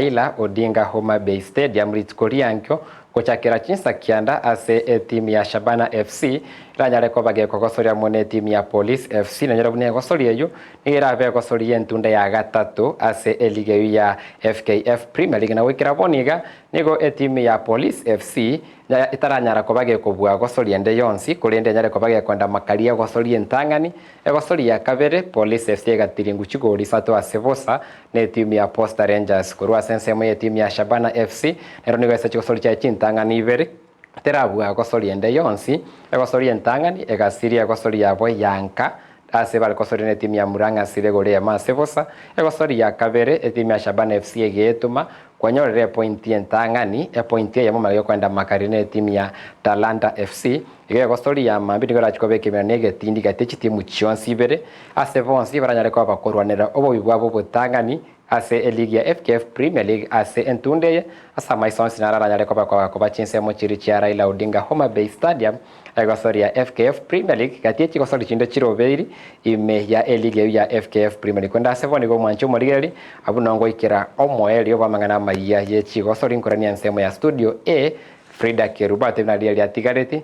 Raila Odinga Homa Bay Stadium rituko riankio gochakera chinsa kianda ase etimu ya Shabana FC eranyare koba gekogosoria amo netimu ya Police FC nonyore buna egosoria eyio nigo erabe egosoria y'entunda ya gatato ase eligi eyio ya FKF Premier League na goikera bono iga nigo etimu ya Police FC etaranyara koba gekobua gosoria ende yonsi korende enyare koba gekoenda makaria gosoria entang'ani Egosori ya kabere, Police FC egatiringwa chigori isato ase bosa netimu ya Posta Rangers. Korwa ase ensemo y'etimu ya Shabana FC nero nigo ase chigosori chiaye chintang'ani ibere terabua gosori ende yonsi. Egosori entang'ani egasiria egosori yabo ya nka ase bare kosoria netimu ya Murang'a City egori eyemo ase bosa. Egosori ya kabere etimu ya Shabana FC egetuma Kwanyorire epointi entang'ani, epointi eyemo magega y'okoenda makari netimu ya Talanta FC. Igo egosori ya mambia nigo erachie koba ekemira na egetindi gati ye chitimu chionsi ibere, ase bonsi baranyare koba bakorwanera obobe bwabo obotang'ani ase eligi ya FKF Premier League ase entunda eye, ase amaiso onsi naro aranyare koba koba chinsemo chiria chia Raila Odinga Homa Bay Stadium Egosori ya FKF Premier League gati ye chigosori chinde chirobeiri ime ya eligi eyio ya FKF Premier League. Korende ase bono igo omwanchi omorigereria abwo nongo goikera omoerio bw'amang'ana amayia ye chigosori nkorania ensemo ya studio A Frida Kerubo atebie nariria riatigareti.